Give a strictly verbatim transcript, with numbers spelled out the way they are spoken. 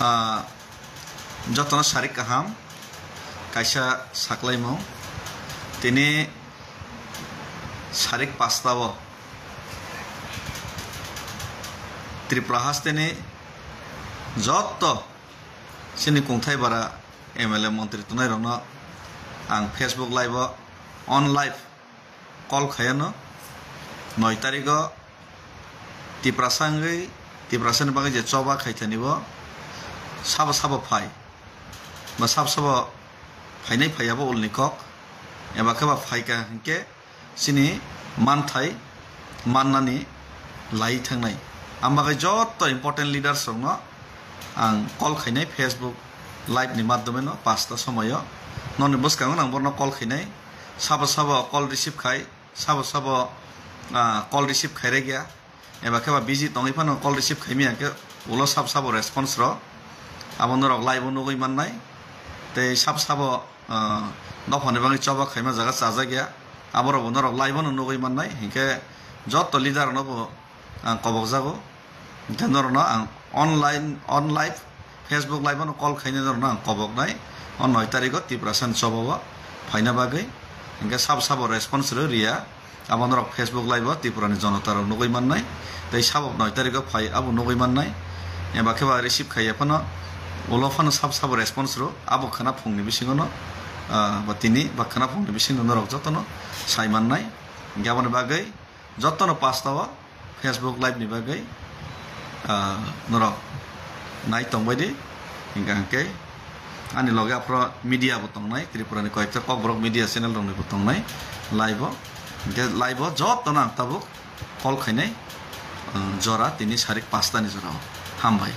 Ah, jotono sarik kaham, kaisa saklaimung. Tini sarik pasta o Tripura hasteni joto chini kungthai bara M L A montri tongnai rokno ang Facebook live o on live call khaiano. Noi tarigo Tiprasa wngwi, Tiprasani bagwi je choba khaithani bo sabo sabo phai, ba sabo sabo phainai phaiya bo ulni kok, eba khe ba phaika hinkhe chini manthai mannani lai thangnai. Ang bagwi joto important leaders rokno ang call khainai Facebook live ni madhyome no pasta somoyo. Noni bwskango ang borno call khainai, sabo sabo call receive khai, sabo sabo, ah, call receive khairek ya, eba khe ba busy tongwi phano call receive khaimya khe ulo sabo sabo response rw abo norok live o nugwi mannai. Tei sabo sabo, ah, dophani bagwi choba khaima jaga chajak ya, aborok bo norok live o no nugwi mannai. Hinkhe joto leader rokno bo ang kobok jago. Hinkhe norokno ang online, on live, Facebook live ano call khainai norokno ang koboknai. O noi tarigo Tiprasani choba o phaina bagwi. Hinkhe sabo sabo response rw riya. Abo norok Facebook live o Tripura ni jonota rok nugwi mannai. Tei sabo noi tarigo phai abo nugwi mannai. Eba khe ba receive khaiya phano ulo phano sabo sabo response rw abo khwna phungni bisingo no, ah, ba tini ba khwna phungni bisingo norok jotono sai mannai. Hinkhe aboni bagwi jotono pasta o Facebook live ni bagwi, ah, norok nai tongbai di. Hinkha hinkhe ani loge aphro media bo tongnai, Tripura ni koyekta kokborok media channel rokni bo tongnai live o. Hinkhe live o jotono ang tabuk call khainai, ah, jora tini sarik pasta ni jora o. Hambai.